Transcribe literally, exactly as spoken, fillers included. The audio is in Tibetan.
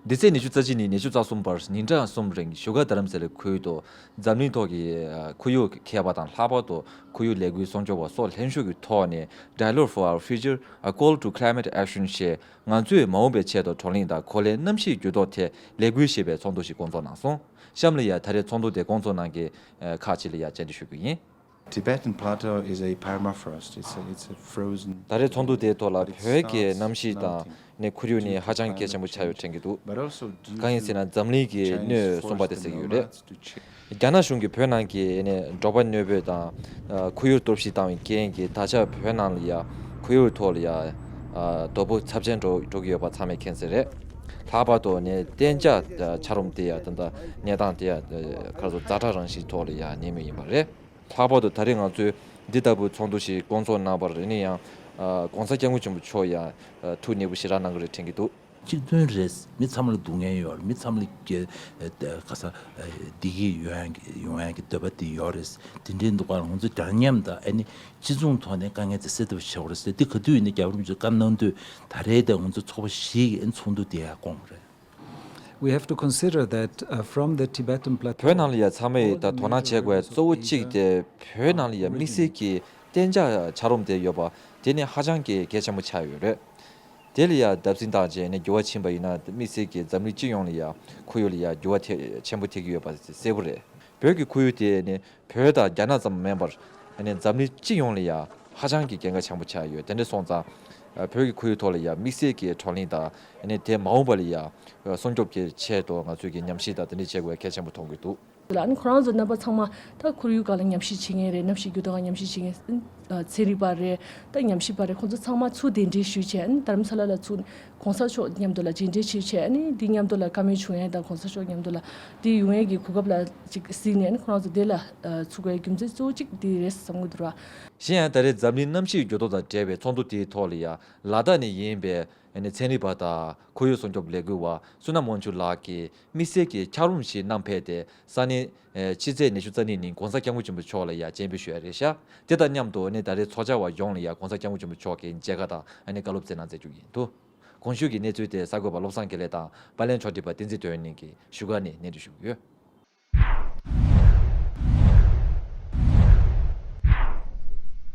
འདི་ཚེས་ཉི་ཤུ་རྩ་གཅིག་ནས་ཉི་ཤུ་རྩ་གསུམ་བར་ཉིན་གྲངས་གསུམ་རིང་བཞུགས་སྒར་རྡ་རམ་ས་ལའི་ཁུལ་དུ་འཛམ་གླིང་ཐོག་གི་ཁོར་ཡུག་མཁས་པ་དང་ལྷག་པར་དུ་ཁོར་ཡུག་ལས་འགུལ་སྲུང་སྐྱོབ་པ་སོགས་ལྷན་ཞུགས་ཀྱི་ཐོག་ནས་Dialogue for Our Future, A Call to Climate Action ཞེས་ང་ཚོས་མ་འོངས་པའི་ཆེད་དུ་བགྲོ་གླེང་དང་གོ་ལའི་གནམ་གཤིས་འགྱུར་ལྡོག་ཐད་ལས་འགུལ་ཞེས་པའི་ཚོགས་འདུ་ཞིག་བསྐོང་ཚོགས་གནང་སོང་། གཤམ་ལ་ཡ་ད་རེས་ཚོགས་འདུ་དེ་བསྐོང་ཚོགས་གནང་མཁན་ཁག་ཅིག་ལ་ཡ་བཅར་འདྲི་ཞུ་རྒྱུ་ཡིན། Tibetan plateau is a permafrost. It's a, it's a frozen. ད་རེས་ཚོགས་འདུ་དེའི་ཐོག་ལ་བོད་ཀྱི་གནམ་གཤིས་དང་ནི་ཁོར་ཡུག་ནི་ཧ་ཅང་གལ་ཆེན་པོ་ཆགས་ཡོད་དྲན་གྱི་འདུག། གང་ཡིན་ཟེར་ན་འཛམ་གླིང་གི་སྣོད་སུམ་པ་དེ་ཟེར་གྱི་ཡོད་རེད། རྒྱ་ནག་གཞུང་གིས་བོད་ནང་གི་ནི་འབྲོག་པ་གནོད་སྦྱོང་དང་ཁོར་ཡུག་གཏོར་བཤིག་བཏང་བའི་རྐྱེན་གྱིས་ད་ཆ་བོད་ནང་ལ་ཡ་ཁོར་ཡུག་ཐོག་ལ་ཡ་དོ་ཕོག་ཚབས་ཆེན་འགྲོ་འགྲོ་གི་ཡོད་པ་ཚང་མས་མཁྱེན་གསལ་རེད། ལྷག་པར་དུ་ནི་གཏན་འཇགས་འཁྱགས་རོམ་དེ་ཡ་ད་ལྟ་གནས་སྟངས་དེ་ཡ་ག་རེ་ཟེར་ཛ་དྲག་རང་བཞིན་ཐོག་ལ་ཡ་གནས་མུས་ཡིན་པ་རེད། ལྷག་པར་དུ་ད་རེས་ང་ཚོས་འདི་ལྟ་བུའི་ཚོགས་འདུ་ཞིག་བསྐོང་ཚོགས་གནང་བར་ཨ་ནི་ཡང་༸གོང་ས་༸སྐྱབས་མགོན་ཆེན་པོ་མཆོག་ཡང་ཐུགས་མཉེས་པོ་ཞེ་དྲག་གནང་གི་རེད་དྲན་གྱི་འདུག། གཅིག་མཐུན་རེད། མི་ཚང་མ་ལ་སྡུག་བསྔལ་ཡོད་རེད། མི་ཚང་མ་ལ་ག་ས་བདེ་སྐྱིད་ཡོང་ཡག་གི་ཡོང་ཡག་གི་འདོད་པ་དེ་ཡོད་རེད། དེ་འདྲའི་འདུག་ག་ང་ཚོ་འདྲ་མཉམ་དང་ཨ་ནི་སྤྱི་ཚོགས་ཐོག་ནས་དཀའ་ངལ་དེ་སེལ་ཐབས་བྱེད་དགོས་རེད་ཟེར། དེ་ག་དུས་ཡིན་ན་རྒྱལ་བ་རིན་པོ་ཆེས་བཀའ་གནང་དུས་ད་རེས་དེ་ང་ཚོ་ཚོགས་པ་བཞི་གི་ཨ་ནི་ཚོགས་འདུ་དེ་ཡང་བསྐོངས་པ་རེད། We have to consider that, uh, from the Tibetan plateau, བོད་ནང་ལ་ཡ་ཚང་མས་ད་དོ་སྣང་བྱེད་དགོས་གཙོ་བོ་གཅིག་དེ་བོད་ནང་ལ་ཡ་དམིགས་བསལ་གྱི་གཏན་འཇགས་འཁྱགས་རོམ་དེ་ཡོད་པ་དེ་ནི་ཧ་ཅང་གི་གལ་ཆེན་པོ་ཆགས་ཡོད་རེད། དེ་ལ་ཡ་བརྡབ་གསིག་བཏང་རྗེས་ནི་འགྱུར་བ་ཕྱིན་པ་ཡིན་ན་དམིགས་བསལ་གྱི་འཛམ་གླིང་སྤྱི་ཡོངས་ལ་ཡ་ཁོར་ཡུག་ལ་ཡ་འགྱུར་བ་ཐེབས་ཆེན་པོ་ཐེབས་ཀྱི་ཡོད་པ་གསལ་པོ་རེད། བོད་ཀྱི་ཁོར་ཡུག་དེ་ནི་བོད་དང་རྒྱ་ནག་ཙམ་མིན་པར་ནི་འཛམ་གླིང་སྤྱི་ཡོངས་ལ་ཡ་ཧ་ཅང་གི་གལ་འགངས་ཆེན་པོ་ཆགས་ཡོད། དེ་འདྲ་སོང་ཙང་བོད་ཀྱི་ཁོར་ཡུག་ཐོག་ལ་ཡ་དམིགས་བསལ་གྱི་བགྲོ་གླེང་དང་ནི་དེ་མ་འོངས་པ་ལ་ཡ་སྲུང་སྐྱོབ་ཀྱི་ཆེད་དུ་ང་ཚོས་ཀྱི་ཉམས་ཞིབ་དང་དེ་འདྲ་བྱེད་དགོས་གལ་ཆེན་པོ་མཐོང་གི་འདུག། ལ་ཨ་ནི་ཁོ་རང་ཚོ་རྣམ་པ་ཚང་མ་ད་ཁོར་ཡུག་སྒང་ལ་ཉམས་ཞིབ་བྱེད་མཁན་རེད། གནམ་གཤིས་འགྱུར་ལྡོག་སྒང་ཉམས་ཞིབ་བྱེད་མཁན་ཚན་རིག་པ་རེད། ད་ཉམས་ཞིབ་པ་རེད། ཁོང་ཚོ་ཚང་མ་ཚུར་གདན་འདྲེན་ཞུས་བྱས་ཨ་ནི་རྡ་རམ་ས་ལ་ལ་ཚུར་༸གོང་ས་མཆོག་མཉམ་དུ་ལ་མཇལ་འཕྲད་བྱས་བྱས་ཨ་ནི་འདི་མཉམ་དུ་ལ་བཀའ་མོལ་བྱུང་ཡས་དང་༸གོང་ས་མཆོག་མཉམ་དུ་ལ་འདི་ཡོང་ཡས་ཀྱི་གོ་སྐབས་ལ་ཅིག་གཟིགས་ནས་ཨ་ནི་ཁོ་རང་ཚོ་འདི་ལ་ཚུར་དགོས་ཡས་རྒྱུ་མཚན་གཙོ་བོ་གཅིག་འདི་རེད་བསམ་གྱི་འདུག་ར། གཞན་ཡང་ད་རེས་འཛམ་གླིང་གནམ་གཤིས་འགྱུར་ལྡོག་དང་འབྲེལ་བའི་ཚོགས་འདུ་དེའི་ཐོག་ལ་ཡང་ལ་དྭགས་ནས་ཡིན་པའི་ཚན་རིག་པ་དང་ཁོར་ཡུག་སྲུང་སྐྱོབ་ལས་འགུལ་བ་བསོད་ནམས་དབང་ཕྱུག་ལགས་ཀྱིས་དམིགས་བསལ་གྱི་འཁྱགས་རོམ་ཞིག་བསྣམས་ཕེབས་ཏེ་ས་གནས་ཕྱི་ཚེས་ཉི་ཤུ་རྩ་གཉིས་ཉིན་༸གོང་ས་༸སྐྱབས་མགོན་ཆེན་པོ་མཆོག་ལ་ཡང་སྤྱན་འབུལ་ཞུས་པ་རེད་ཤག། དེ་དང་མཉམ་དུ་ནི་ད་རེས་ཚོགས་བཅར་བ་ཡོངས་ལ་ཡང་༸གོང་ས་༸སྐྱབས་མགོན་ཆེན་པོ་མཆོག་གིས་མཇལ་ཁ་དང་མཇལ་ཁ་བཀའ་སློབ་སྩལ་གནང་མཛད་རྒྱུ་ཡིན་འདུག། གོང་ཞུས་ཀྱི་གནས་ཚུལ་དེ་གསར་འགོད་པ་བློ་བཟང་དགེ་ལེགས་དང་པར་ལེན་ཕྱོགས་སྒྲིག་པ་བསྟན་འཛིན་དོན་གཉེར་གྱིས་བཞུགས་སྒར་ནས་སྙན་སྒྲོན་ཞུས་ཡོད།